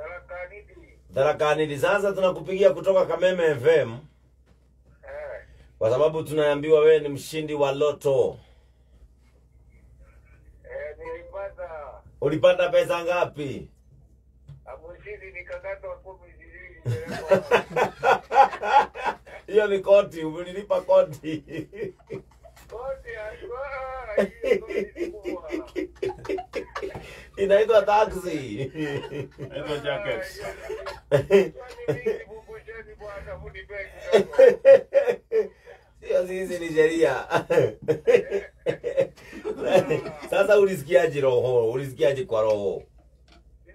Tharaka-Nithi. Tharaka-Nithi. Sasa tunakupigia kutoka Kameme FM. Kwa sababu tunaambiwa wewe ni mshindi wa loto. Nilipata. Ulipata pesa ngapi? 50 nikakatwa 10 20. Hiyo ni koti, ulilipa koti. Koti hiyo. Inaitwa taxi. Inaitwa jacket. Sio sisi, ni sheria. Sasa ulisikiaje roho? Ulisikiaje kwa roho? Ni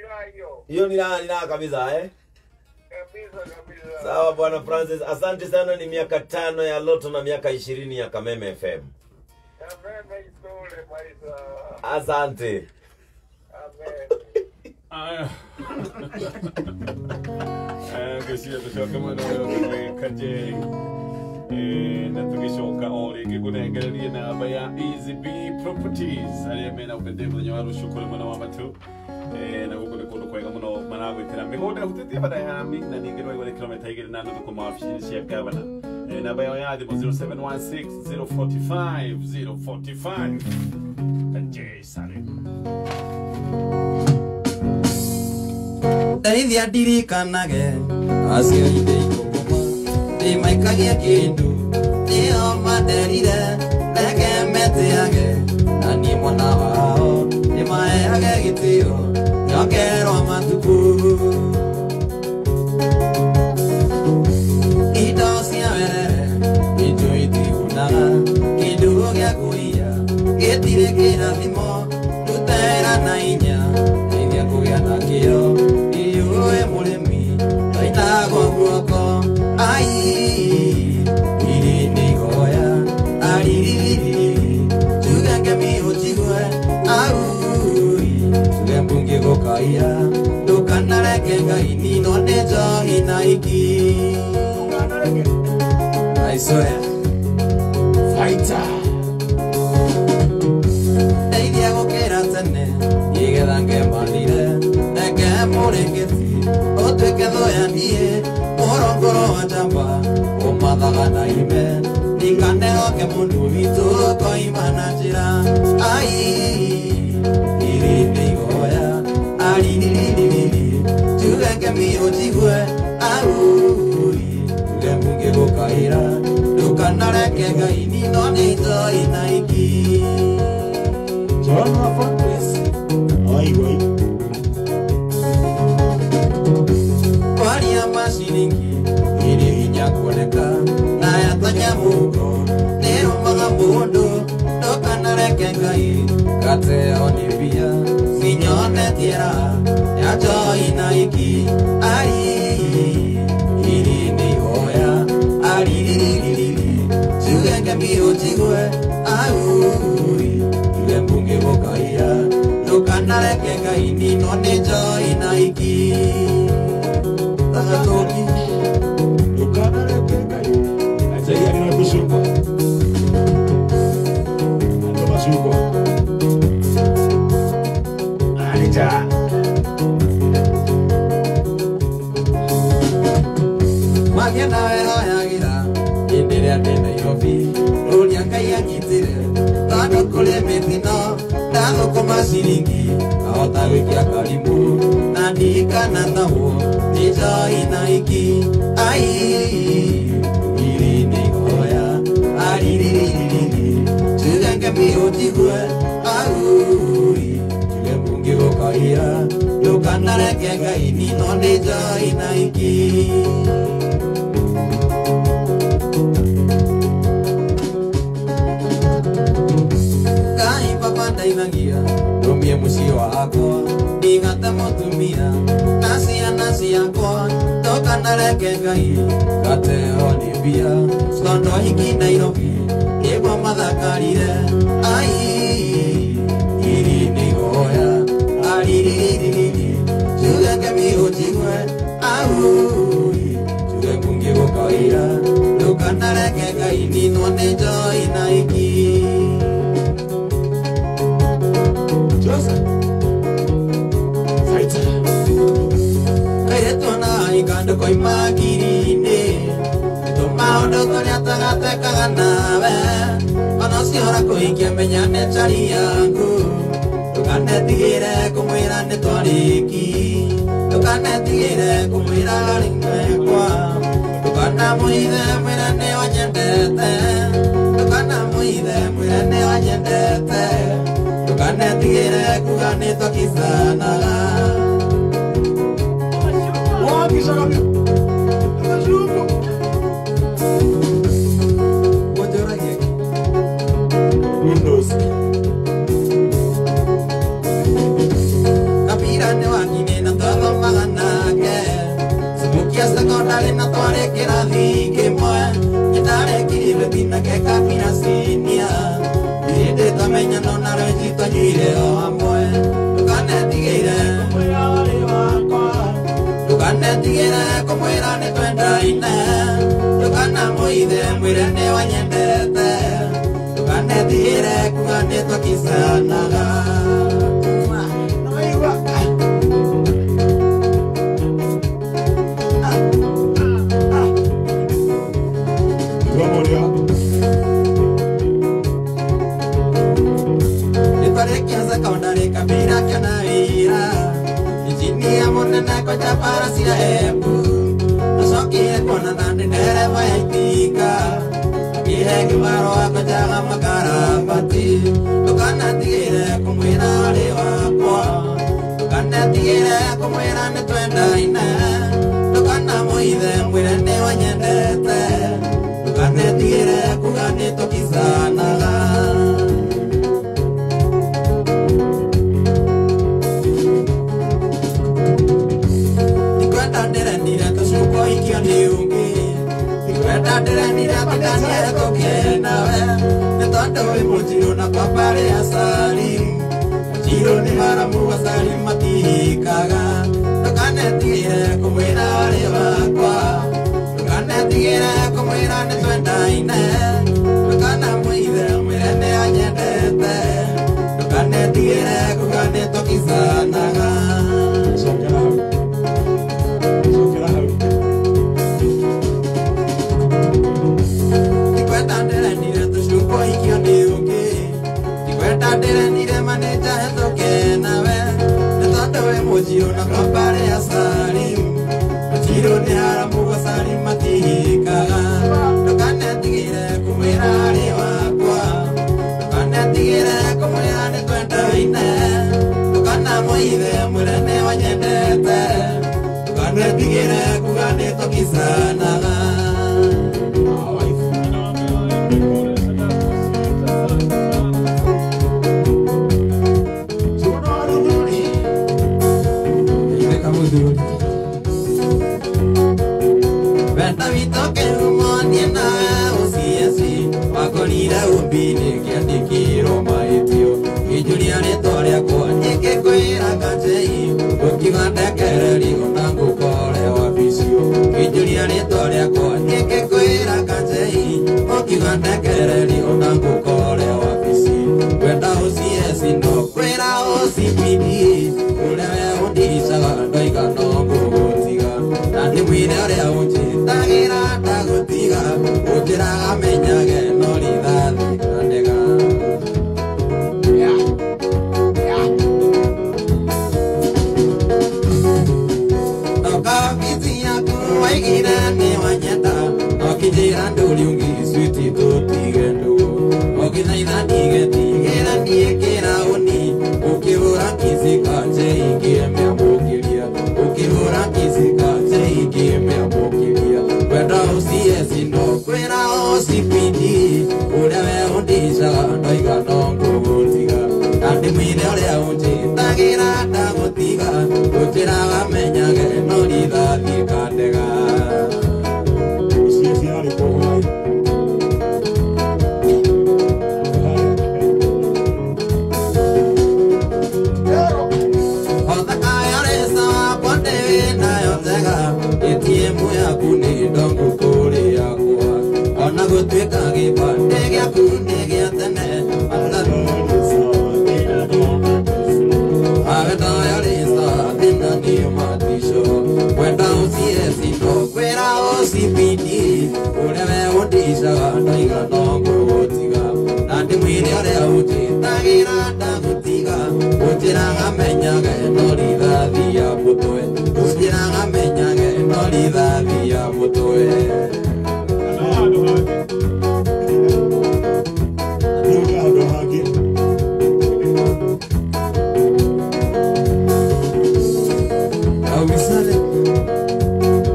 raha hiyo. Hiyo ni raha, ni raha kabisa eh? Kabisa kabisa. Sawa Bwana Francis, asante sana. Ni miaka 5 ya Loto na miaka 20 ya Kameme FM. Kameme isole maisha. Asante. Amen. Aya. Ngwĩciria tũcoke mwena ũyũ ũngĩ Kajeri na tũgĩcoka o rĩngĩ ngũnengererie namba ya Easy B Properties arĩa mena ũgĩthĩ mũthenya wa rũciũ kũrĩ mwena wa Matu na gũkũ nĩ kũndũ kwega mũno maragwĩtĩra mĩgũnda ĩhutĩtie bara ya rami na ningĩ rwaigua nĩ kilomita 2.5 kuma wabici-inĩ cia gavana. Namba yao ya thimũ 0716 045 045. Kajeri Salim. Ndeithia ndirikanage acio ithe ikũngũma ndĩmaikagie kĩndũ nĩo manderire reke metĩage na niĩ mwana wao ndĩmaheage gĩtĩo nyongerwo matukũ indo cia werere indo itigunaga kĩndũ gĩa kũiya gĩtirĩ kĩrathimo rutera na inya ndeithia kũgĩa na kĩo iyũĩ mũrĩmi ndainagwo guoko ai iri nĩ igoya ariririri tuge ngemi ũnjigue aui tuge mbungi gũkaia ndũkanareke Ngai ninwo nĩ njohi na iki. I swear. Fighter. Ndeithia gũkĩra tene nĩgetha ngemanire reke mũrĩngĩti ũtuĩke thũ ya niĩ mũrongoro wa njamba ũmathaga na ime ndikanehoke mũndũ witũ koima na njĩra ai iri nĩ igoya ariririri tuge ngemi ũnjigue aui tuge mbungi gũkaĩra ndũkanareke Ngai ninwo nĩ njohi na iki. John Francis. Ai wai. Kwaria maciringi iri hinya kuoneka na yatonya mũhuko nĩrũmaga mũndũ ndũkanareke Ngai gateo nĩ mbia cinyonetie raha ya njohi na iki ai iri nĩ ihoya ariririri tuge ngemi ũnjigue aui tuge mbungi gũkaia ndũkanareke Ngai ninwo nĩ njohi na iki. Takatoki. Ndũkanareke Ngai. Acha ni kushukwa. Ndo mashukwa. Alija. Mathia nawe hoyagĩra hĩndĩ ĩrĩa ndĩ Nairobi rũria Ngai anyitĩre tondũ kũrĩ mĩtino ndathũkũma ciringi ahota gwĩkia karimũ na ndirikana thawo nĩ njohi na iki ai iri nĩ ihoya ariririri tuge ngemi ũnjigue aui tuge mbungi gũkaia ndũkanareke Ngai ninwo nĩ njohi na iki. Ngai baba ndeithagia ndũmie mũciĩ wakwa ndigate mũtumia na ciana ciakwa ndũkanareke Ngai gateo nĩ mbia tondũ hiki Nairobi nĩguo mathakarire ai iri nĩ ihoya ariririri tuge ngemi ũnjigue aui tuge mbungi gũkaia ndũkanareke Ngai ninwo nĩ njohi na iki. Joseph. Fighter. Kũhika ndũkoima ngiri-inĩ nĩ tũmaũndũ tũrĩa tagatekaga nawe ona ũcio ũrakũhikia menya nĩ njari yaku ndũkanetigĩre kũmwĩra nĩ twarĩki ndũkanetigĩre kũmwĩra rĩmwekwa ndũkanamũithe mwĩre nĩ wanyendete ndũkanamũithe mwĩre nĩ wanyendete ndũkanetigĩre kuga nĩ twakicanaga. Windows. Kabira nĩ wakinĩ na twathomaga nake Sumukia sekondari na twarĩ kĩrathi kĩmwe Nĩndarekirie beti nake Kabira senior Hĩndĩ twamenyana na rwenji twanyuire o hamwe Ndũkanetigĩre kũmwĩra ũrĩ wakwa Ndũkanetigĩre kũmwĩra nĩ twendaine Ndũkanamũithe mwĩre nĩ wanyendete Ndũkanetigĩre kuga nĩ twakicanaga. Nĩtwarĩkia sekondari Kabira kĩona wĩra injinia mũnene kwenja bara cia Embu acokire kuonana ndĩ ndereba ya itinga akĩhe kĩbarũa kwenjaga makarabati ndũkanetigĩre kũmwĩra ũrĩ wakwa ndũkanetigĩre kũmwĩra nĩ twendaine ndũkanamũithe mwĩre nĩ wanyendete ndũkanetigĩre kuga nĩ tũkicanaga. Ndikwenda ndĩrenire tũcukwo ikio nĩ ũngĩ ndikwenda ndĩrenire tũkanie tũkĩe nawe nĩ tondũ wĩ mũnjirũ na kwa mbarĩ ya Salim mũnjirũ nĩ haramu wa Salim matihikaga ndũkanetigĩre kũmwĩra ũrĩ wakwa ndũkanetigĩre kũmwĩra nĩ twendaine ndũkanamũithe mwĩre nĩ anyendete ndũkanetigĩre kuga nĩ tũkicanaga. Cokera hau. Cokera hau. Ndikwenda ndĩrenire tũcukwo ikio nĩ ũngĩ ndikwenda ndĩrenire manĩnja hetũke nawe nĩ tondũ wĩ mũnjirũ na kwa mbarĩ ya Salim mũnjirũ nĩ haramu gwa Salim matihikaga ndũkanetigĩre kũmwĩra arĩ wakwa ndũkanetigĩre kũmwĩra nĩ twendaine ndũkanamũithe mwĩre nĩ wanyendete ndũkanetigĩre kuga nĩ tũkicanaga. Wenda witũ kĩhumo niĩ nawe ũcieci wakorire ũmbi-inĩ kĩandĩkĩrwo mahĩtio kĩnjũria rĩtwa rĩakwa ngĩkwĩra Kajei ũkiuga ndekererio na ngũkore wabicio kĩnjũria rĩtwa rĩakwa ngĩkwĩra Kajei ũkiuga ndekererio na ngũkore wabici wenda ũcieci no kwĩra OCPD ũrĩa we ũndicaga ndoiga no ngũgũtiga na ndĩmwĩre ũrĩa ũnjĩtagĩra ndagũtiga ũnjĩraga menyage no rithathi kandega. Ndoka wabici yaku waigire nĩ wanyenda nokĩnjĩra ndũri ũngĩ switi tũtige ndũgũ ũgĩthaitha ndigetigĩra niĩ kĩraũni ũkĩhũra kici kanje ingĩmĩamũkĩria ũkĩhũra kici kanje ingĩmĩamũkĩria kwenda ũcieci no kwĩra OCPD ũrĩa we ũndicaga ndoiga no ngũgũtiga na ndĩmwĩre ũrĩa ũnjĩtagĩra ndagũtiga ũnjĩraga menyage no rithathi kandega. Ucieci yarĩ kũhũra. Matico Wenda ucie sino kwĩra ũcibindi Ũrĩa we ũndicaga ndoiga no ngũgũtiga Na ndĩmwĩre ũrĩa ũnjĩtagĩra ndagũtiga Ũnjĩraga menyage no rithathi ya mũtwe Ũnjĩraga menyage no rithathi ya mũtwe Handũ hangĩ. Awisale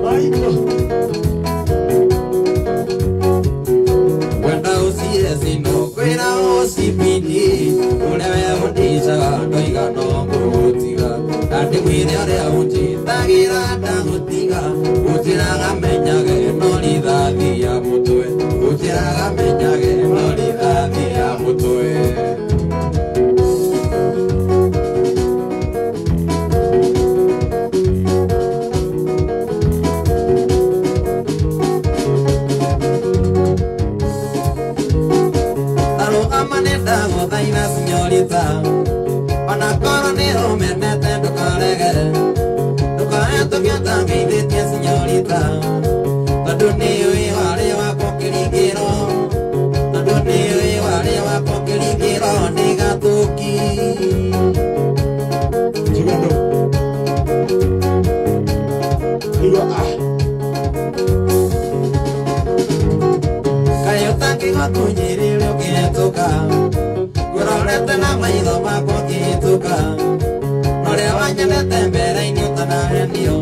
Maitũ. Wenda ucie sino kwĩra ũcibindi Ũrĩa we ũndicaga ndoiga no ngũgũtiga Na ndĩmwĩre ũrĩa ũnjĩtagĩra ndagũtiga Ũnjĩraga menyage no rithathi ya mũtwe Ũnjĩraga menyage no rithathi ya mũtwe Arũgama nĩ ndagũthaitha senyorita Ona korwo nĩ ũmenete ndũkarege Ndũkahetũke ũtangeithĩtie senyorita Tondũ nĩ ũĩ warĩ wakwa kĩringĩro Tondũ nĩ ũĩ warĩ wakwa kĩringĩro nĩ gatũki Njigua andũ. Igua ah. Kaĩ ũtangĩigua kũnyĩrĩria ũkĩhetũka Ngũrorete na maitho makwa ũkĩhĩtũka Ũrĩa wanyonete mbere-inĩ ũtanahenio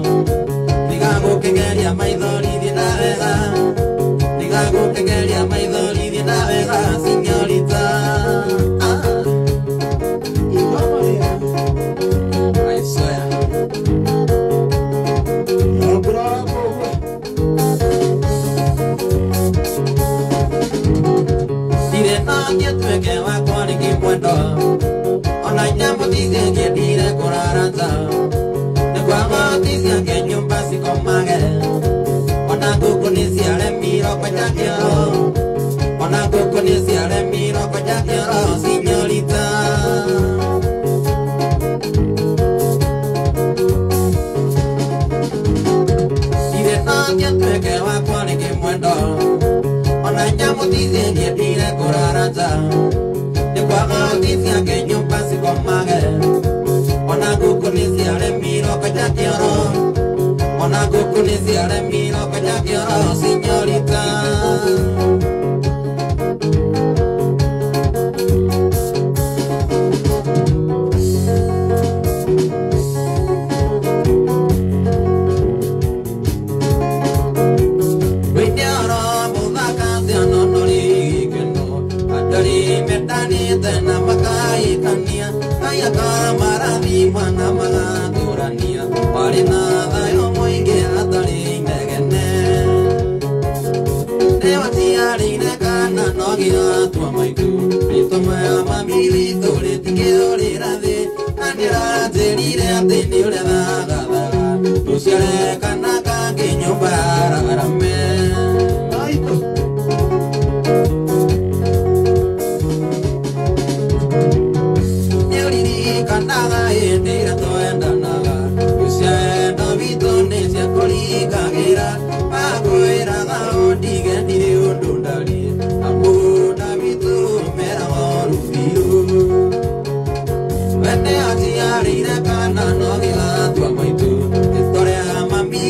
Tiga gũkĩgeria maithori thiĩ na wega Tiga gũkĩgeria maithori thiĩ na wega senyorita Ah, Igua Maria. I swear. Ya bravo. Ndirĩ na ũngĩ ũtuĩke wakwa rĩngĩ mwendwa Ona nyamũ ticingĩendire kũrara nja Nĩ kwaga ticiake nyũmba cikomage Ona ngũkũ nĩciaremirwo kwenja kĩoro Ona ngũkũ nĩciaremirwo kwenja kĩoro senyorita Ndirĩ na ũngĩ ũtuĩke wakwa rĩngĩ mwendwa Ona nyamũ ticingĩendire kũrara nja Nĩ kwaga ticiake nyũmba cikomage Ona ngũkũ nĩciaremirwo kwenja kĩoro Ona ngũkũ nĩciaremirwo kwenja kĩoro senyorita Wĩnyoro mũthaka ciono nũrĩ gĩkeno Andũ mendanĩte na makahikania Ngai akamarathima na magatũrania Marĩ na thayũ mũingĩ hatarĩ inegene Nĩwaciarĩire kana no gĩatua maitũ Rĩtwa maya mami witũ rĩtingĩũrĩra thĩ Na nĩũranjĩrire atĩ nĩũrethagathaga Tũciare kana kangĩ nyũmba yaragarame Maitũ. Nĩũririkanaga hĩndĩ ĩrĩa twendanaga Ũciendo witũ nĩciakũringagĩra Makwĩraga ũndige ndirĩ ũndũ ndarie Na mũgũnda witũ ũmeraga ũru biũ We nĩaciarĩire kana no gĩgatua maitũ Rĩtwa rĩa mami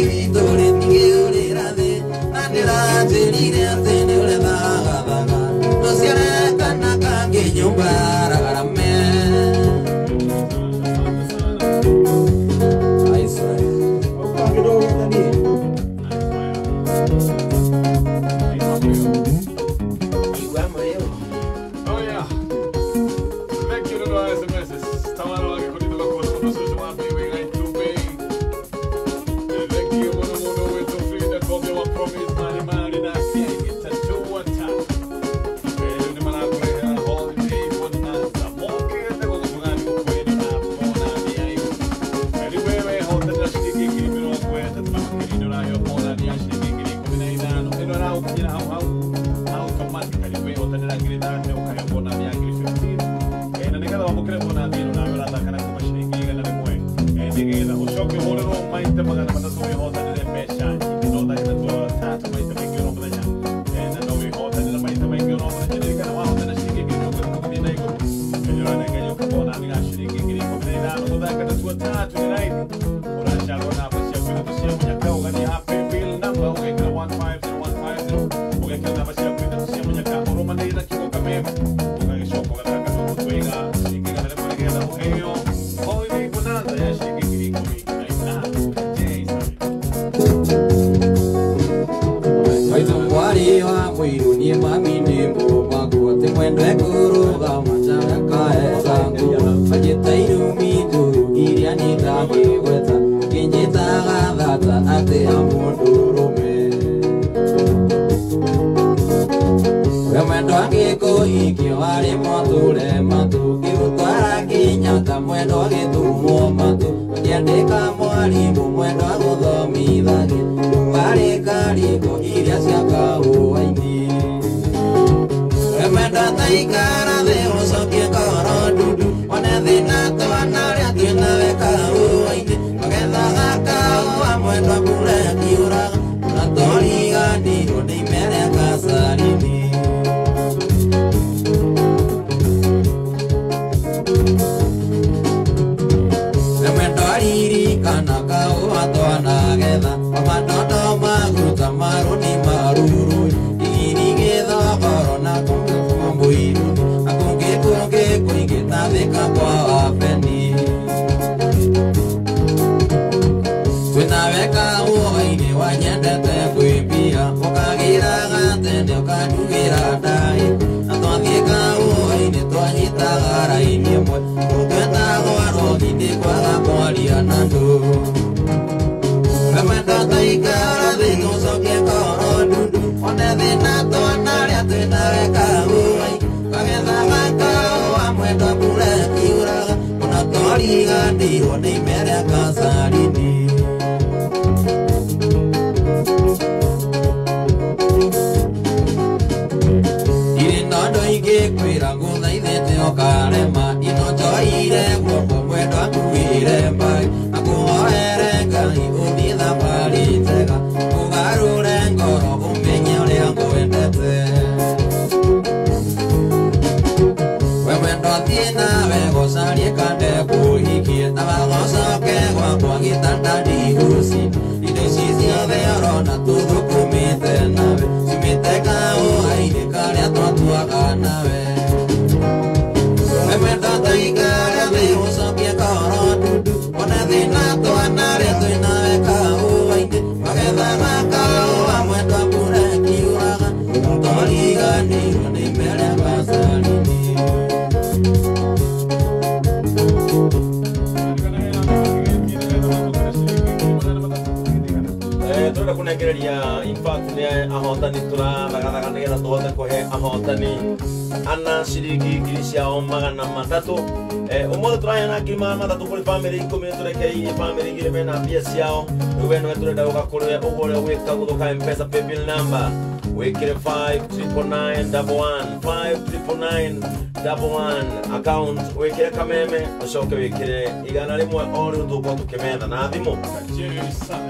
Ũhũrĩrwo maita 300 wĩhotanĩre mbeca nyingĩ. No ũthake na tua tatu maita maingĩ oro mũthenya. Na no wĩhotanĩre maita maingĩ oro mũthenya. Ririkana wahotana ciringi 20,000 gũthiĩ na igũrũ. Ngai ũranengeria ũkabona nĩ ga ciringi 15,000. Gũthaka na tua tatu nĩ raithi. Ũracagũra namba ciaku ithatũ cia mũnyaka, ũgathiĩ ha paybill number ũgekĩra 150150, ũgekĩra namba ciaku ithatũ cia mũnyaka ũrũmanĩrĩire na kiugo Kameme, ũgagĩcoka ũgathaka tũgũtwĩga ciringi 100 nĩgetha ũheo holiday bonanza ya ciringi 15,000. Jason. Maitũ mwarĩ wa mũirũ niĩ mami nĩ mũmaku atĩ mwendwe kũrũgama njarakae ngũ manjĩta irumi njũru iria niĩ ndangĩgweta kĩnjĩtaga thata atĩ ya mũndũrũme. We mwendwa ngĩkũhikio warĩ motũre matũ ngĩgũtwara Kenyatta mwendwa gĩthumo matũ ngĩandĩka mwarimũ mwendwa gũthomithagia warĩ kariko iria cia kahũa-inĩ. We mwendwa taikara thĩ ũcokie ngoro ndundu one thĩna twana ũrĩa twĩnawe kahũa-inĩ magethaga kahũa mwendwa mbura ĩkiuraga na toriganĩirwo nĩ imere kacarini. Mwendo aririkana kahũa twanagetha matoto maguta marũni maruru igiri gĩthogoro na kũngĩ kwa mũiru na kũngĩ kũngĩ kũingĩ ta thika kwa wabeni. Twĩnawe kahũa-inĩ wanyendete kwĩmbia ũkagĩraga tene ũkandugĩra ndaĩ na twathiĩ kahũa-inĩ twanyitaga raini ĩmwe tũtwetagwo arogi nĩ kwaga kwaria na andũ. Mwendo taikara thĩ tũcokie ngoro ndundu one thĩna twana ũrĩa twĩnawe kahũa-inĩ kagethaga kahũa mwendwa mbura ĩkiuraga ona twariganĩirwo nĩ imere kacarini. Irĩ na ũndũ ingĩkwĩra ngũthaithĩte ũkarema ino njoire guoko mwendwa nguĩre mbaĩ na kũhoere Ngai ũthiĩ thabarĩ njega ũgarũre ngoro ũmenye ũrĩa ngwendete. We mwendwa thiĩ nawe gũcarie kande kũhikie na wagocoke gwakwa gĩtanda ndigũcinda indo ici ciothe ũrona tũthũkũmĩte nawe ciumĩte kahũa-inĩ karĩa twatuaga nawe. We mwendwa taikara thĩ ũcokie ngoro ndundu one thĩna twana ũrĩa twĩnawe kahũa-inĩ magethaga kahũa mwendwa mbura ĩkiuraga toriganĩirwo nĩ imere kacarini. Turenda kunengereria in fact nĩ ahotani tũrathagathaga nĩgetha tũhote kũhe ahotani ana ciringi 300,000. Ũmũthĩ tũraheana 300,000 kũrĩ bamĩrĩ 10 nĩtũrekereirie bamĩrĩ igĩrĩ mena mbia ciao. Rĩu we nĩwe tũrenda gũka kũrĩ we ũguo ũrĩa gwĩka gũthũka M-Pesa paybill number wĩkĩre 59911 59911 account wĩkĩre Kameme ũcoke wĩkĩre 100 o rĩu tũgũkorwo tũkĩmetha na thimũ. Jason.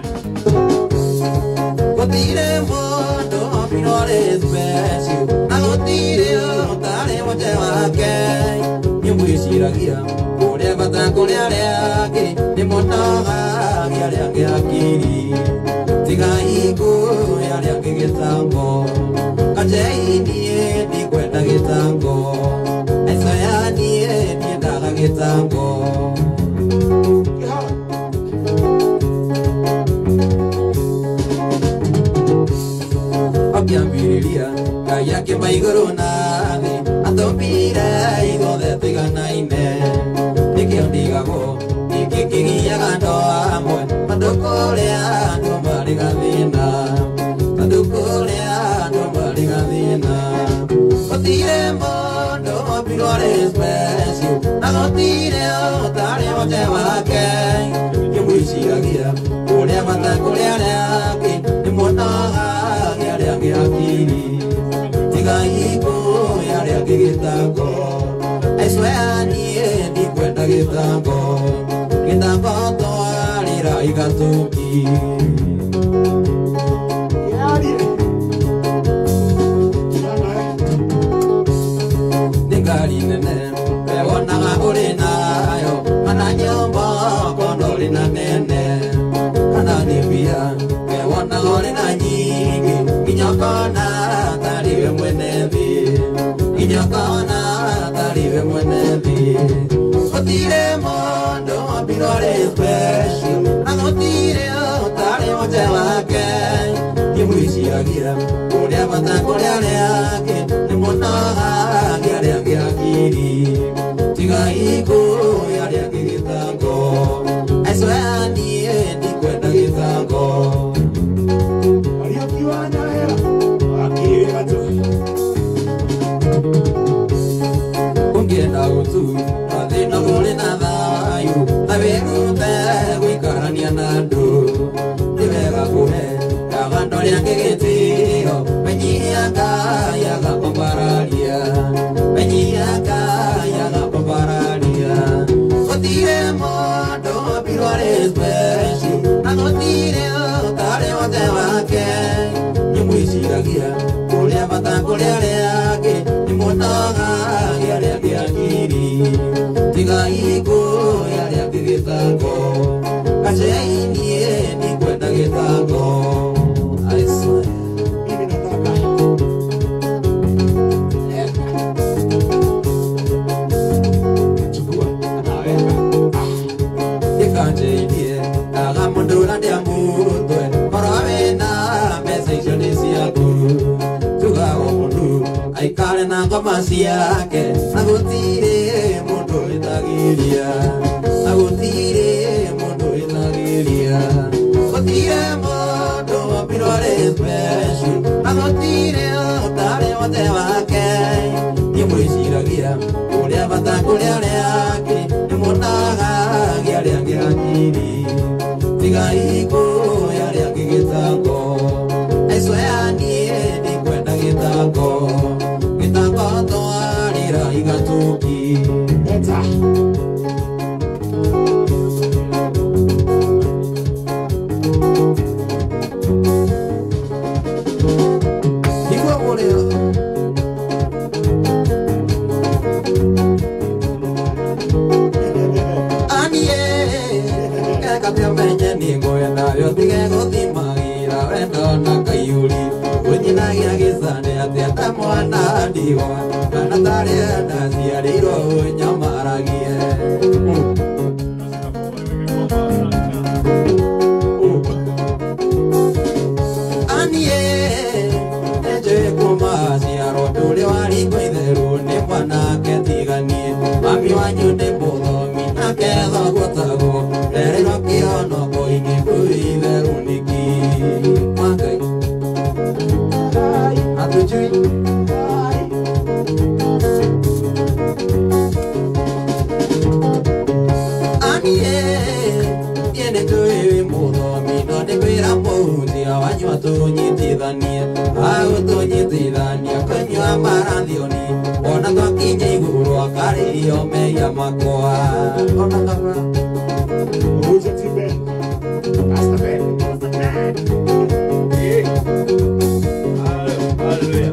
Gũtirĩ mũndũ ombirwo arĩ special na gũtirĩ ũtarĩ mũte wake. Nĩmwĩciragia kũrĩa bata kũrĩ arĩa angĩ nĩmũnogagia arĩa angĩ hakiri tigai kũhe arĩa angĩ gĩtango kajei niĩ ndikwenda gĩtango Isaya niĩ ndiendaga gĩtango. Akĩambĩrĩria Ngai akĩmba igũrũ na thĩ atũmbire ithuothe tũiganaine nĩkĩo ndigagwo ningĩ kĩgiaga andũ amwe tondũ kũrĩa andũ marĩ gathĩna tondũ kũrĩa andũ marĩ gathĩna. Gũtirĩ mũndũ wombirwo arĩ special na gũtirĩ ũtarĩ mũte wake nĩmwĩciragia kũrĩa bata kũrĩ arĩa angĩ nĩmũnogagia arĩa angĩ hakiri tigai kũhe arĩa angĩ gĩtango I swear niĩ ndikwenda gĩtango gĩtango twarĩra igatũki. Nĩ ngari nene we wonaga ũrĩ nayo kana nyũmba ũkona ũrĩ na nene kana nĩ mbia we wonaga ũrĩ na nyingĩ nginya ũkona tarĩ we mwene thĩ nginya ũkona tarĩ we mwene thĩ. Gũtirĩ mũndũ wombirwo arĩ special na gũtirĩ ũtarĩ wonje wake. Ndimwĩciragia kũrĩa bata kũrĩ arĩa angĩ nĩ mũnogagia arĩa angĩ hakiri tigai kũhe arĩa angĩ gĩtango. I swear niĩ ndikwenda gĩtango. Ũngĩenda gũtu na thĩna ũrĩ na thayũ na wĩrute gũikarania na andũ nĩ wega kũhe andũ arĩa angĩ gĩtĩo menyia Ngai agakũmbararia menyia Ngai agakũmbararia. Gũtirĩ mũndũ wombirwo arĩ special na gũtirĩ ũtarĩ wonje wake. Nĩmwĩciragia kũrĩa bata kũrĩ arĩa angĩ nĩ mũnogagia arĩa angĩ hakiri tigai kũhe arĩa angĩ gĩtango. Gacei niĩ ndikwenda gĩtango. I swear. Mimi nataka. Chukua, anaweka. Gĩkanjĩirie aga mũndũ ũrĩa ndĩamũtwe korwo wĩna mbeca icio nĩ ciaku tugaga mũndũ aikare na ngoma ciake na gũtirĩ mũndũ wĩtagĩria na gũtirĩ mũndũ wĩtagĩria. Gũtirĩ mũndũ wombirwo arĩ special na gũtirĩ ũtarĩ wonje wake. Ndimwĩciragia kũrĩa bata kũrĩ arĩa angĩ nĩ mũnogagia arĩa angĩ hakiri tigai kũhe arĩa angĩ gĩtango. I swear niĩ ndikwenda gĩtango gĩtango twarĩra igatũki. Eta. Igua mũrĩo anie kekate ũmenye nĩ ngwenda yo tige gũthimagĩra wendo na kaiyũri ũnyinagia gĩcane atĩa ta mwana ndigwa kana tarĩ ndaciarĩirwo ũnyamaragie. Anie nĩnjũĩ kuma ciarwo ndũrĩ warigwo itherũ nĩ mwanake tiganie mami wanyu nĩ mũthomi nake thoguo tagwo ndereirwo kĩhonoko-inĩ kũu itherũ nĩkĩ Kwa Ngai hatujui. Anie niĩ nĩnjũĩ wĩ mũthomi no nĩngwĩra mũhunjia wanyu atũnyitithanie agũtũnyitithania kũnyua marathioni ona twakinya igũrũ akarĩrio mehia makwa ona kaba Who's it Ben? Pastor Ben. Pastor Ben. Hallelujah.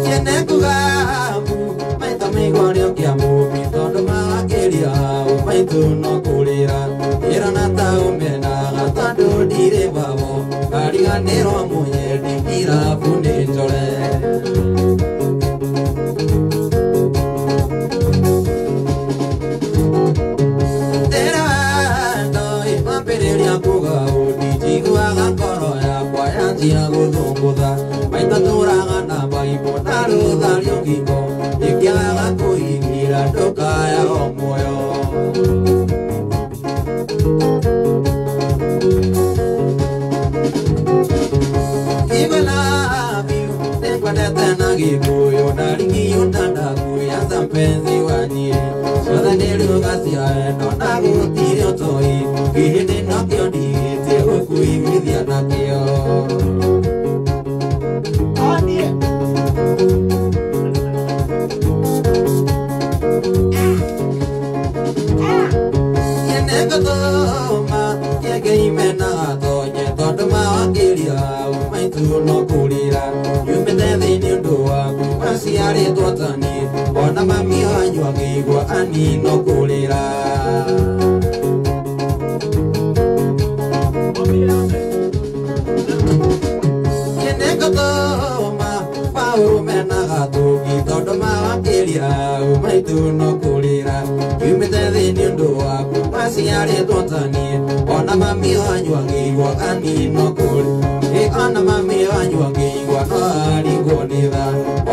Tiene kugamu maitho mĩigua kĩamũmbi tondũ makĩria hau maitũ no kũrĩra ĩra na taũmenaga tondũ ndirĩ wao ngariganĩrwo mũnyendi irabu nĩ njore. Ndĩra ĩkwambĩrĩria kuga ũndi njiguaga ngoro yakwa yanjia gũthũngũtha maitho tũraga na maimbo na rũthario ngingo ingĩaga kũingĩra ndũkaya o muoyo. Igwe love you nĩngwendete na Gĩkũyũ na ringiuta ndakuya mpenzi wa niĩ ciothe nĩ ruga cia wendo na gũtirĩ ũtoi kĩhĩndĩ nokĩo ndigĩtie gũkũiguithia nakĩo. Anie. Nĩngũtũma kĩengei na gatonye tondũ mawakĩria maitũ no kũrĩra yumĩte thĩ nĩ ũndũ waku maciarĩtwo ta niĩ ona mami wanyu akĩigua ani no kũrĩra. Nĩngũtũma Paũlũ mena gatũngi tondũ mawakĩria maitũ no kũrĩra yumĩte thĩ nĩ ũndũ waku maciarĩtwo ta niĩ ona mami wanyu akĩigua ani no kũrĩra ona mami wanyu akĩigua no arigwo nĩ tha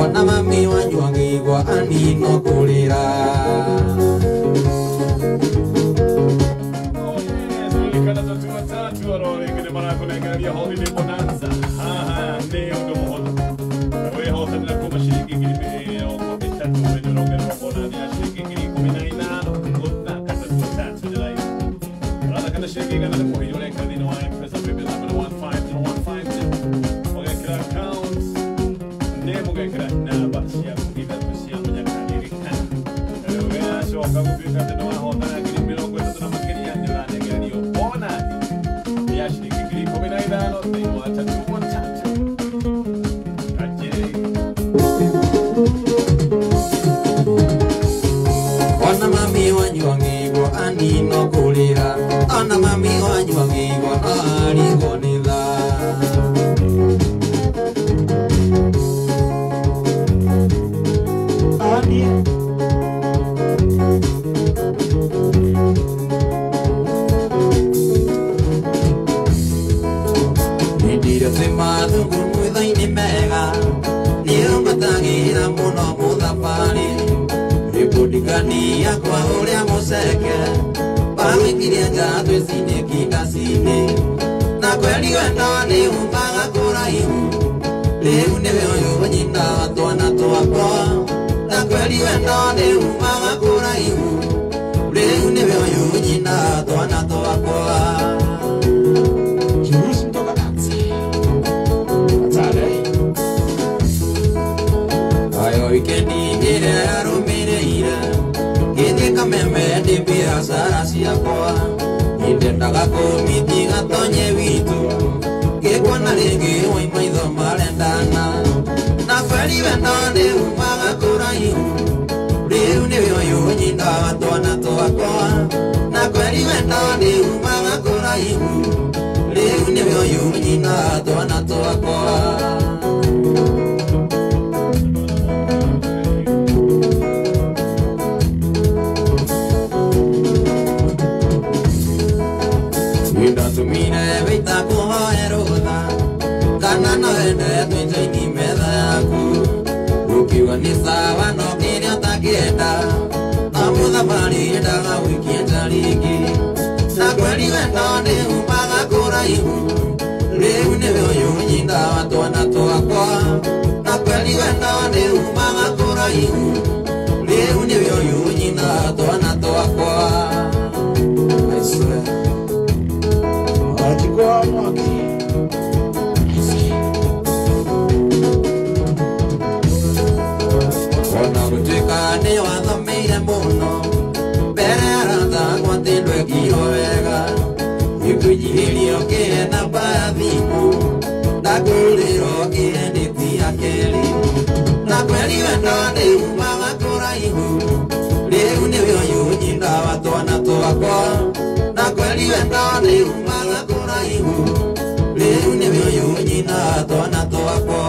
ona mami wanyu akĩigua ani no kũrĩra. Holiday Bonanza. Haha, nĩ ũndũ mũhũthũ. Wĩhotanĩra kuma ciringi 30,000 wĩ ũrongererwo bonathi ya ciringi 15,000 gũthaka tatu tatu njĩra-inĩ. Ũrathaka na ciringi 100 hinya ũrekĩra thĩinĩ wa M-Pesa paybill number 150150 ũgekĩra account name ũgekĩra namba ciaku ithatũ cia mũnyakaririkana. Ũgacoka gũtuĩka atĩ nĩwahotana 30,000 na makĩria nĩũranengererio bonathi ya ciringi 15,000 thĩinĩ wa tatu tatu. Ona mami wanyu angĩigua ani no kũrĩra ona mami wanyu angĩigua no arigwo nĩ tha. Ani Nĩndire twĩ mathungu mwĩtho-inĩ mega nĩũmatagĩra mũno mũthabarĩ rĩbundikania kwa ũrĩa mũceke wawĩkirie nja twĩcinĩ kindacinĩ na kweri wendo nĩ umaga kũraihu rĩu nĩwe ũyũ nyina wa twana twakwa na kweri wendo nĩ umaga kũraihu rĩu nĩwe ũyũ nyina wa twana twakwa. Kirusi mtoka Dax. Atale. Ayo wikendi ĩrĩa yarũmĩrĩire ngĩthiĩ Kameme ndĩ biacara ciakwa nĩndendaga kũmitiga tonye witũ ngĩkuona rĩngĩ wai maitho marendana na kweri wendo nĩ umaga kũraihu rĩu nĩwe ũyũ nyina wa twana twakwa na kweri wendo nĩ umaga kũraihu rĩu nĩwe ũyũ nyina wa twana twakwa. Ndatũmire wĩta kũhoe rũtha kana no wende tũnjoini metha yaku ũkiuga nĩ sawa no kĩrĩa ũtakĩenda no mũthabarĩ endaga gũikia nja rĩngĩ na kweri wendo nĩ umaga kũraihu rĩu nĩwe ũyũ nyina wa twana twakwa na kweri wendo nĩ umaga kũraihu rĩu nĩwe ũyũ nyina wa twana twakwa. I swear. Ajikwa mwaki. Ona gũtuĩka nĩ wathomeire mũno mbere arata akwa atĩ ndwekirwo wega gĩkwĩnyihĩrio kĩhe namba ya thimũ ndakũrĩrwo kĩendĩtia kerĩ na kweri wendo nĩ umaga kũraihu rĩu nĩwe ũyũ nyina wa twana twakwa na kweri wendo nĩ umaga kũraihu rĩu nĩwe ũyũ nyina wa twana twakwa.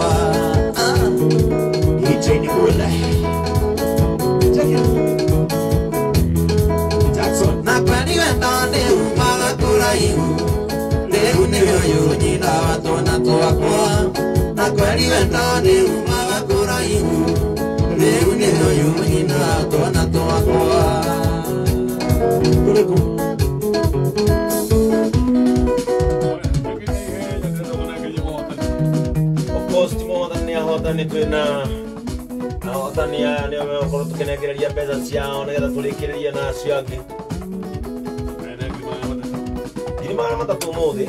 DJ Nicola. Check it. Jackson. Na kweri wendo nĩ umaga kũraihu rĩu nĩwe ũyũ nyina wa twana twakwa na kweri wendo nĩ umaga kũraihu rĩu nĩwe ũyũ nyina wa twana twakwa. Kũrĩkũ? Of course ti mũhotani ahotani twĩna ahotani aya nĩo megũkorwo tũkĩnengereria mbeca ciao nĩgetha tũrĩkĩrĩrie na acio angĩ 300,000 ũmũthĩ.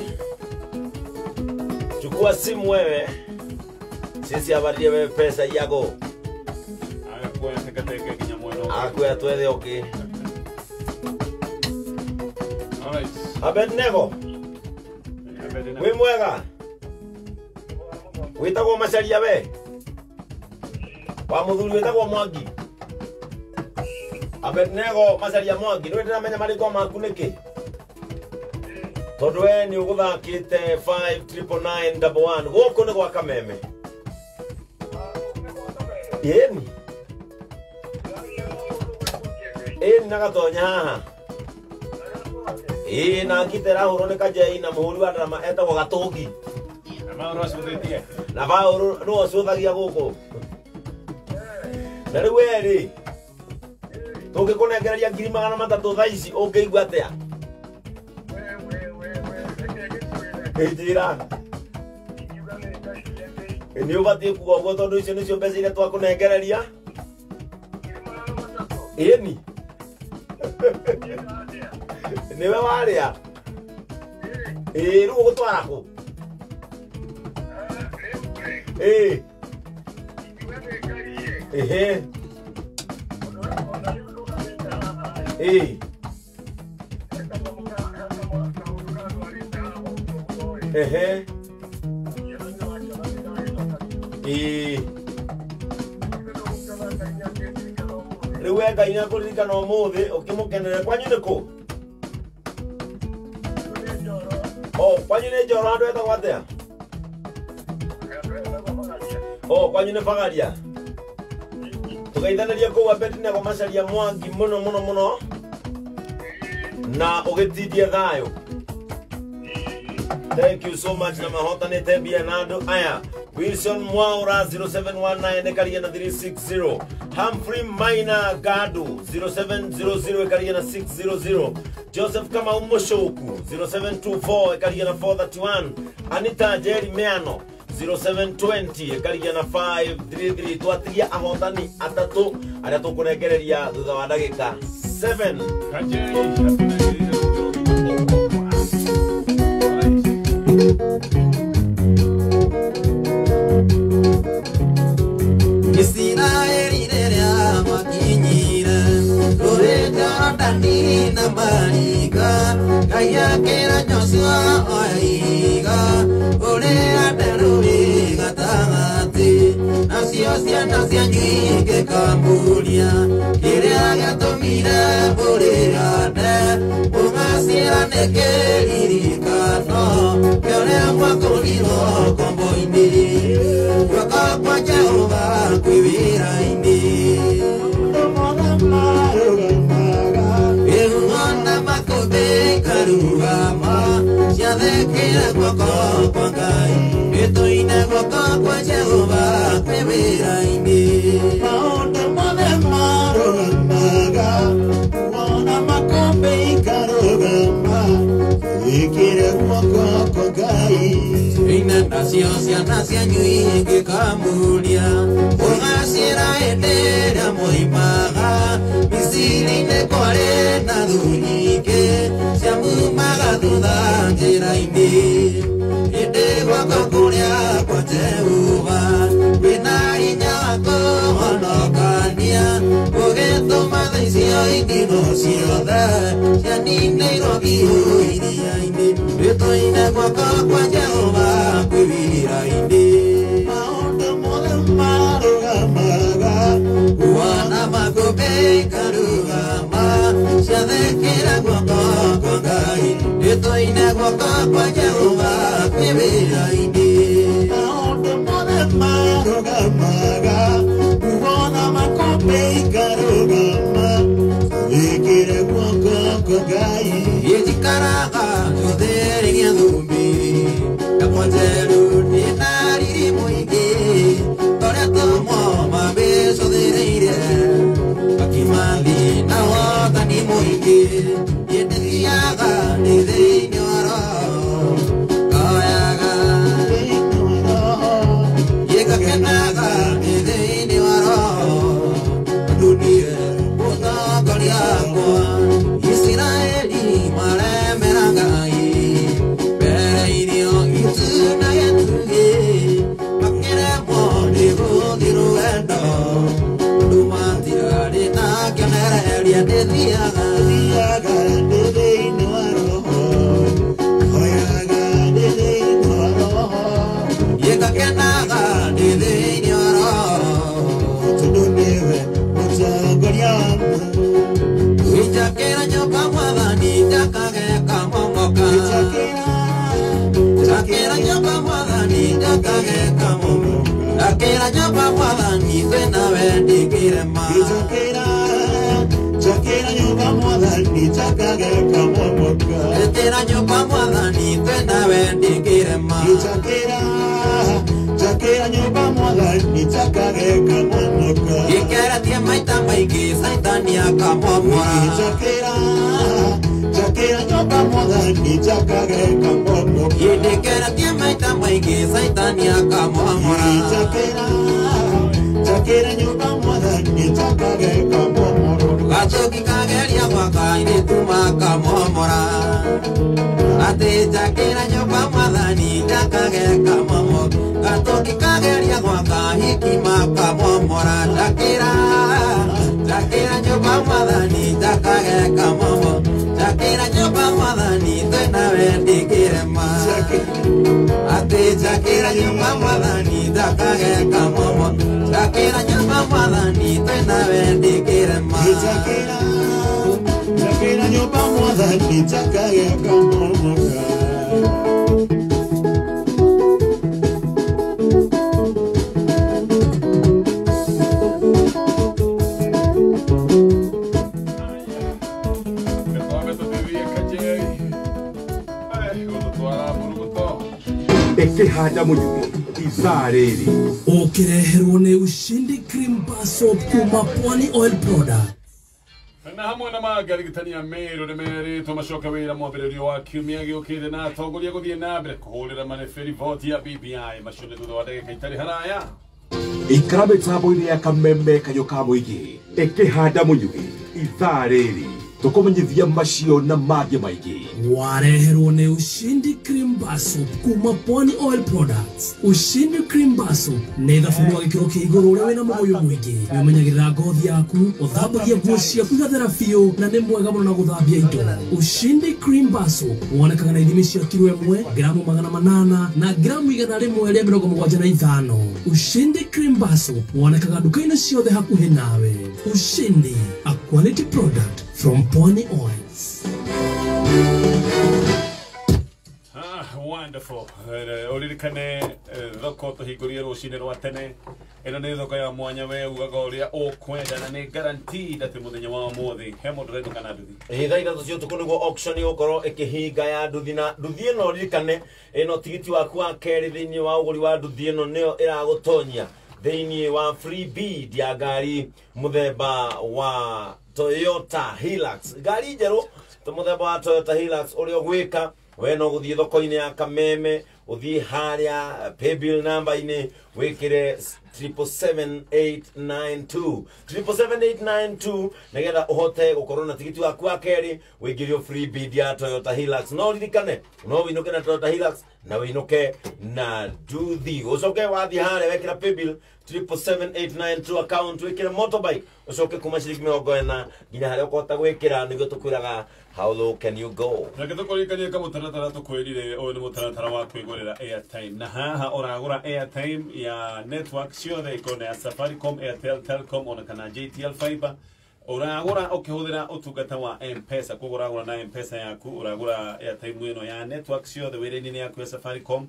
Chukua simu wewe, sisi abarie wewe pesa yako Agakuoya tekateke nginya mwena ũngĩ. Agakuoya twethe ũngĩ. All right. Abednego. Wĩ mwega? Wĩtagwo Macharia we? Wa mũthuri wĩtagwo Mwangi. Abednego Macharia Mwangi, nĩwe ndĩramenya marĩtwa maku nĩkĩ? Tondũ we nĩ ũgũthakĩte 59911 gũkũ nĩ gwa Kameme. Ĩni. Ĩni na gatonya haha. Ĩĩ na ngita ĩrahũrwo nĩ Kajei na mũhũri wa ndarama etagwo Gatũngi. Na Maũndũ acũthĩtie. Na Paũlũ nĩwe ũcũthagia gũkũ. Na rĩu we rĩ, tũngĩkũnengereria 300,000 thaa ici ũngĩigua atĩa? Njĩra. Nĩ ũbatiĩ kuga ũguo tondũ icio nĩcio mbeca iria twakũnengereria. Ĩni. Nĩwe warĩa. Ĩĩ rĩu ũgũtwara kũ? Ĩĩ. Ehe. Ĩĩ. Ehe. Ĩĩ. Rĩu we Ngai nĩakũririkana ũmũthĩ ũkĩmũkenere. Kwanyu nĩ kũ? Oh, kwanyu nĩ Njoro handũ hetagwo atĩa? Oh, kwanyu nĩ Bagaria. Tũgeithanĩrie kũu Abednego Macharia Mwangi mũno mũno mũno na ũgĩtindie thayũ. Thank you so much na mahotanĩte mbia na andũ aya. Wilson Mwaura 0719 ĩkaria na 360. Humphrey Maina Gadu 0700 ĩkaria na 600. Joseph Kamau Mushoku 0724 ĩkaria na 431. Anita Jerry Meano 0720 ĩkaria na 533. Twatigia ahotani atatũ arĩa tũkũnengereria thutha wa ndagĩka 7. Kajei atũnengereire gũkĩrwo. All right. Isiraeli rĩrĩa makinyire rũrĩ Jorodani na marika, Ngai akĩra Joshua oya ihiga ũrĩa nderũĩ gatagatĩ, nacio ciana cianyu ingĩkamburia kĩrĩa gĩatũmire mũrĩrane, mũgacĩra nĩ kĩririkano kĩa ũrĩa mwakũrirwo ngombo-inĩ. Guoko kwa Jehova kwĩ wĩra-inĩ. Mĩhumo na makũmbĩ ikarũgama, ciathĩkĩre guoko kwa Ngai. Mĩtũine guoko kwa Jehova kwĩ wĩra-inĩ. Maũndũ mothe marũgamaga, wona makũmbĩ ikarũgama, wĩkĩre guoko kwa Ngai. Ine nacio ciana cianyu ingĩkamũria, mũgacĩra hĩndĩ ĩrĩa moimaga Misiri-inĩ kwarĩ na thũ nyingĩ ciamumaga thutha njĩra-inĩ. Hĩndĩ guoko kũrĩa kwa Jehova kwĩna hinya wa kũhonokania, gũgĩtũma tha icio itinũ ciothe cianinĩirwo biũ iria-inĩ. Rĩtũine guoko kwa Jehova kwĩ wĩra-inĩ. Maũndũ mothe marũgamaga, Wona makũmbĩ ikarũgama, ciathĩkĩre guoko kwa Ngai. Rĩtũine guoko kwa Jehova kwĩ wĩra-inĩ. Maũndũ mothe marũgamaga, wona makũmbĩ ikarũgama, wĩkĩre guoko kwa Ngai. Ĩnjikaraga njũthĩrĩria thũmbĩ yakwa njerũ ndĩna riri mũingĩ, torĩa tũmwo mabĩcũthĩrĩire makimathi na hothani mũingĩ. Ĩndĩthiaga ndĩ thĩinĩ wa roho ngoyaga, Thĩinĩ wa roho, ĩngakenaga ndĩ thĩinĩ wa roho tondũ niĩ mũtongoria wakwa. Isiraeli maremera Ngai mbere irio itu na gĩtugĩ, makĩremwo nĩ gũthiĩ rũgendo tondũ matirarĩ na kĩonereria. Ndĩthiaga thiaga ndĩ thĩinĩ wa roho. nyũmba mwathani njakage kamomoka. Njakĩra nyũmba mwathani njakage kamomoka. Njakĩra nyũmba mwathani twĩna wendi kĩrema. Njakĩra nyũmba mwathani njakage kamomoka. Njakĩra nyũmba mwathani twĩna wendi kĩrema. Njakĩra nyũmba mwathani njakage kamomoka. Gĩkeretie maita maingĩ Caitani akamomora. Njakĩra nyũmba mwathani njakage kamomoka. Gĩkeretie maita maingĩ Caitani akamomora. Njakĩra nyũmba mwathani njakage kamomoka. Gachoki kageria gwaka airĩtu makamomora. Atĩ njakĩra nyũmba mwathani njakage kamomoka. Gatoki kageria gwaka hiki makamomora. Njakĩra njakĩra nyũmba mwathani njakage kamomoka. Njakĩra nyũmba mwathani twĩna wendi kĩrema. Atĩ njakĩra nyũmba mwathani njakage kamomoka. Njakĩra nyũmba mwathani twĩna wendi kĩrema. Njakĩra nyũmba mwathani njakage kamomoka. Ekehanda munyugi ithaa rĩrĩ ũkĩreherwo nĩ Ushindi Cream Bar Soap kuma Pwani Oil Product. Na hamwe na magarigitania Meru nĩ merĩtwo macoke wĩra mwambĩrĩrio wa kiumia gĩũkĩte na atongoria gũthiĩ na mbere kũhũrĩra mareberi voti ya BBI macio nĩ thutha wa ndagĩka itarĩ haraya. Ikara mĩtambo-inĩ ya kameme kanyũ ka mũingĩ ĩkĩhanda mũnyugi ithaa rĩrĩ tũkũmenyithia macio na mangĩ maingĩ. Wareherwo nĩ Ushindi Cream Bar Soap kuma Pwani Oil Products. Ushindi Cream Bar Soap nĩ thabuni wa gĩkĩro kĩa igũrũ ũrĩa wĩna mũgũyũ mũingĩ. Nĩũmenyagĩrĩra ngothi yaku, ũthambagia nguo ciaku igathera biũ na nĩ mwega mũno na gũthambia indo. Ushindi Cream Bar Soap wonekaga na ithimi cia kiro 1, gramu 800 na gramu 175. Ushindi Cream Bar Soap wonekaga nduka-inĩ ciothe hakuhĩ nawe. Ushindi, a quality product from Pwani Oils. Ah, wonderful. Uririkane thoko tũhingũrie rũcinĩ rwa tene. Ĩno nĩ thoko ya mwanya we ugaga ũrĩa ũkwenda na nĩ guaranteed atĩ mũthenya wa ũmũthĩ he mũndũ ũrenũka na nduthi. Thaa ithatũ cia ũtukũ nĩguo auction ĩgũkorwo ĩkĩhinga ya nduthi na nduthi ĩno ũririkane ĩno tigiti waku wa kerĩ thĩinĩ wa ũgũri wa nduthi ĩno nĩyo ĩragũtonyia thĩinĩ wa free bid ya ngari mũthemba wa Toyota Hilux. Ngari njerũ mũthemba wa Toyota Hilux ũrĩa ũgwĩka we no gũthiĩ thoko-inĩ ya Kameme ũthiĩ harĩa paybill number-inĩ wĩkĩre 777892 777892 nĩgetha ũhote gũkorwo na tigiti waku wa kerĩ wĩingĩrio free bid ya Toyota Hilux. No ririkane no wĩinũke na Toyota Hilux na wĩinũke na nduthi. Ũcoke wathiĩ harĩa wekĩra paybill 777892 account wĩkĩre motorbike ũcoke kuma ciringi 40 nginya harĩa ũkũhota gwĩkĩra nĩguo tũkwĩraga how low can you go. Reke tũkũririkanie kamũtaratara tũkwĩrire ũyũ nĩ mũtaratara wa kwĩgũrĩra airtime na haha ũragũra airtime ya network ciothe ikorwo ya Safaricom, Airtel, Telcom ona kana JTL Fiber. Ũragũra ũkĩhũthĩra ũtungata wa M-Pesa, koguo ũragũra na M-Pesa yaku, ũragũra airtime ĩno ya network ciothe wĩra-inĩ yaku ya Safaricom.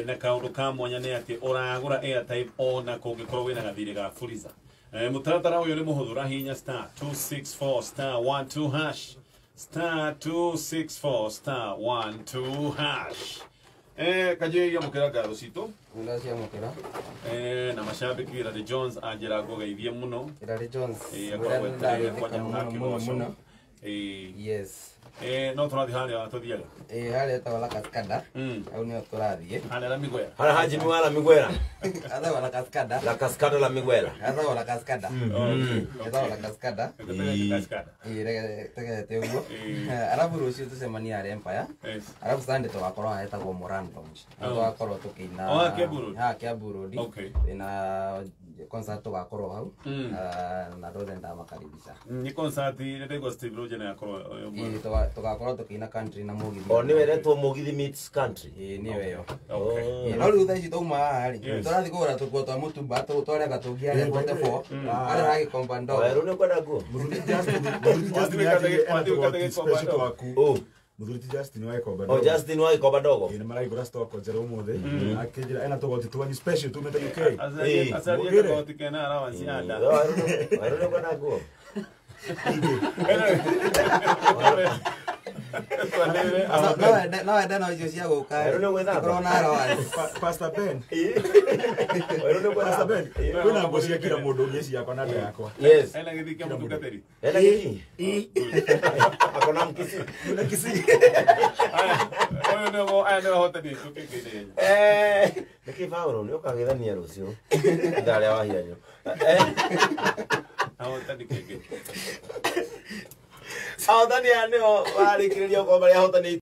Na kaũndũ ka mwanya nĩ atĩ ũragũra airtime ona kũngĩkorwo wĩna gathirĩ ga Fuliza. Mũtaratara ũyũ nĩ mũhũthũ, ũrahihinya star 264 star 12 hash star 264 star 12 hash. Kajei amũkĩra ngatho citũ. Ndaciamũkĩra. Na macambĩki Larry Jones anjĩra ngũgeithie mũno. Larry Jones. Akoragwo etereire kwanja mũno. Yes. No tũrathiĩ harĩa tũthiaga. Harĩa ĩtagwo La Cascada. Hau nĩho tũrathiĩ. Harĩa La Miguela. Harĩa Haji Miwa La Miguela. Atagwo La Cascada. La Cascada La Miguela. Atagwo La Cascada. Etagwo La Cascada. Tegete ũguo. Arabu rũciũ tũcemanie harĩa Empire. Arabu Sunday tũgakorwo harĩa ĩtagwo Moran Lounge. Tũgakorwo tũkĩina. Oh, Kiambu Road. Ha, Kiambu Road. Okay. Ina Concert tugakorwo hau na andũ othe ndamakaribisha. Nĩ concert nĩ Steve Roger na akorwo. Ĩĩ, tugakorwo tũkĩina country na mũgithi. O nĩ weretwo Mũgithi meets country. Ĩĩ, nĩyo ĩyo. Okay. Ĩĩ, no rĩu thaa ici twauma haha rĩ, Yes. tũrathiĩ kũgũra tũkuo twa mũtumba tware gatũngi harĩa 44 harĩa hagĩkomba ndogo. Werũ nĩ ũkwenda nguo? Mũthuri Justin, mũthuri Justin nĩakĩrĩ ena tũgoti special twaku. Ũ. Mũthuri ti Justin wa Gĩkomba O Ndogo. Justin wa Gĩkomba Ndogo. Ĩĩ, nĩmaragĩgũra stock njerũ ũmũthĩ. Akĩnjĩra ena tũgoti twanyu special tumĩte UK. Acarie acarie Mũgĩre. kagoti kena allowance ya nda. Werũ nĩ ũkwenda nguo? Twanĩrĩre No wende, no wende no icio cia gũka Werũ nĩ ũgwĩthamba? ikorwo na allowance. Pastor Ben. Werũ nĩ ũkwenda? Pastor Ben, kwĩna nguo cia kila mũndũ, niĩ ciakwa na nda yakwa. Yes. Ena gĩthii kĩa mũtungatĩri. Ena gĩthii? Akona mkisi. Kwĩna Kisii. Aya, ũyũ nĩguo aya nĩo ahotani tũkĩngĩire yenyu. Eh, nĩkĩ Paulo nĩ ũkagethania rũciũ ithaa rĩa wahianyo. Ahotani kĩngĩ. Ahotani aya nĩo marĩkĩrĩria gũkorwo marĩ ahotani.